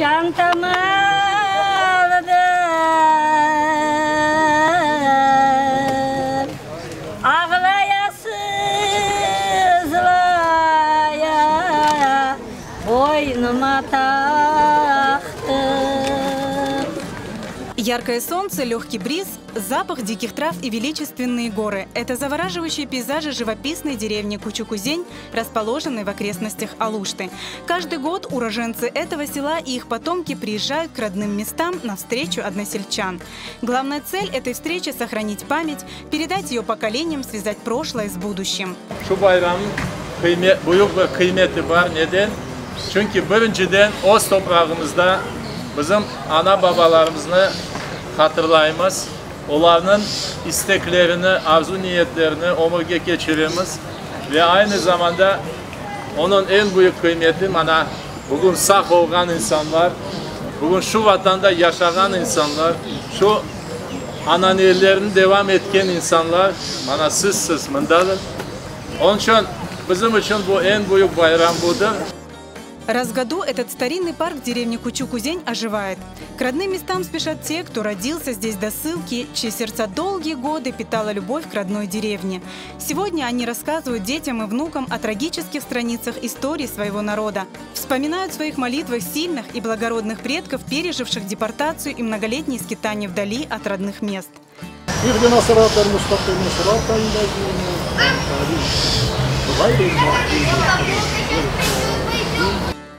Çantamı aldım, ağlaya sızlaya, boynuma taqtım. Яркое солнце, легкий бриз, запах диких трав и величественные горы – это завораживающие пейзажи живописной деревни Кучукузень, расположенной в окрестностях Алушты. Каждый год уроженцы этого села и их потомки приезжают к родным местам на встречу односельчан. Главная цель этой встречи – сохранить память, передать ее поколениям, связать прошлое с будущим. Şu bayramnıñ büyük bir qıymeti bar. Neden? Çünki birinciden öz toprağımızda bizim ana-babalarımıznı hatırlaymız, olarnıñ isteklerini, arzu-niyetlerini ömürge keçiremiz ve aynı zamanda onıñ eñ büyük qıymeti, mana, bugün sağ olğan insanlar, bugün şu Vatanda yaşağan insanlar, şu ananelerni devam etken insanlar, mana, sizsiz mındadır. Onıñ içün bizim içün bu eñ büyük bayram budır. Раз в году этот старинный парк в деревне Кучук-Узень оживает. К родным местам спешат те, кто родился здесь до ссылки, чьи сердца долгие годы питала любовь к родной деревне. Сегодня они рассказывают детям и внукам о трагических страницах истории своего народа. Вспоминают в своих молитвах сильных и благородных предков, переживших депортацию и многолетние скитания вдали от родных мест. اهدنا الصراط المستقيم صراط الذين أنعمت عليهم غير المغضوب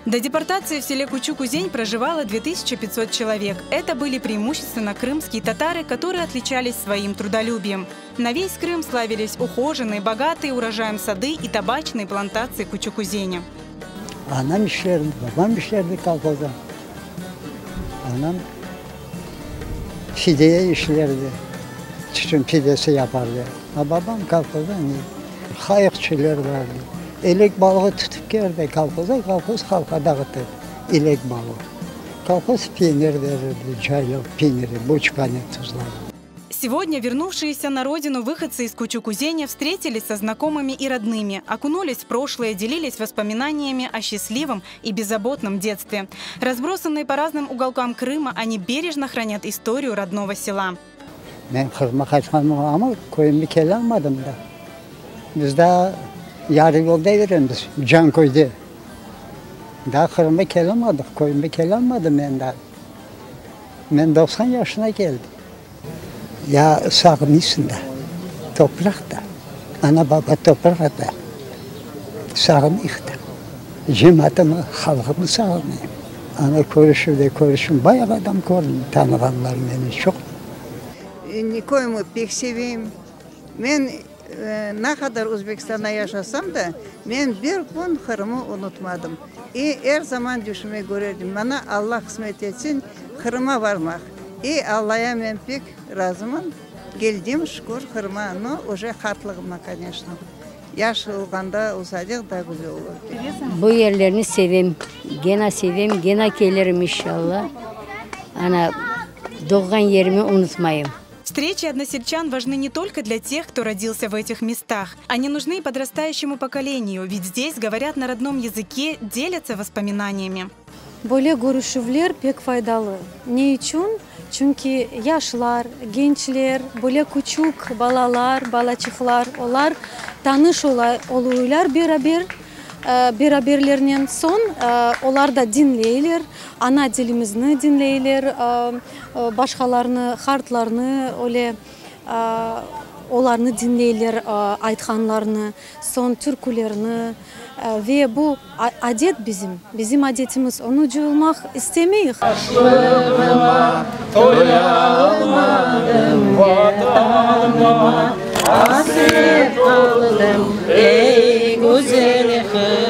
До депортации в селе Кучук-Узень проживало 2500 человек. Это были преимущественно крымские татары, которые отличались своим трудолюбием. На весь Крым славились ухоженные, богатые урожаем сады и табачные плантации Кучук-Узеня. Anam işlerdi, babam işlerdi kolhozda. Anam fideye işlerdi, tütün fidesi yapardı. A babam kolhozda ne? Qayıqçılar bardı. Elek balığı tutıp keldi kolhozda, kolhoz halqqa dağıtırdı elek balığı. Kolhoz penir berirdi, caylav peniri, boçkanen tuzladı. Сегодня вернувшиеся на родину выходцы из Кучук-Узеня встретились со знакомыми и родными, окунулись в прошлое, делились воспоминаниями о счастливом и беззаботном детстве. Разбросанные по разным уголкам Крыма, они бережно хранят историю родного села. Men Qırımğa qaytqanım amma köyüme kelalmadım da. Biz daa yarı yolda yüremiz, Canköyde. Daa Qırımğa kelalmadıq, köyüme kelalmadım men daa. Men 90 yaşına keldim. Ya sağınıysıñ da, topraq da, ana-baba toprağı da sağınıyıq da. Cemaatımı, halqımı sağınayım. Ana körüşüvde körüşüm, bayağı adam kördim, tanığanlar meni çoq. Köyümi pek seveyim. Men ne qadar Özbekistanda yaşasam da, men bir kün Qırımı unutmadım. İ er zaman tüşüme körerdim, mana Alla qısmet etsin Qırıma varmaq. İ Allaya men pek razımın, keldim, şükür, Qırıma, no, uje qartlığıma, koneçno. Yaş olğanda olsaydıq, daa güzel olurdı. Bu yerlerni sevem, gena sevem, gena kelirim inşalla. Ana, doğğan yerimi unutmayım. Встречи односельчан важны не только для тех, кто родился в этих местах. Они нужны и подрастающему поколению, ведь здесь говорят на родном языке, делятся воспоминаниями. Böyle körüşüvler pek faydalı. Ne içün? Çünki yaşlar, gençler, böyle küçük balalar, balaçıqlar, olar tanış oluylar beraber, beraberlernen. Soñ olar da diñleyler, ana tilimizni diñleyler, başqalarnı, qartlarnı öyle olarnı diñleyler aytqanlarını, soñ türkülerni. Ve bu adet bizim, bizim adetimiz, onı coyulmaq istemeyik. Yaşlığıma toyalmadım, Vatanıma asret qaldım, ey güzel Qırım.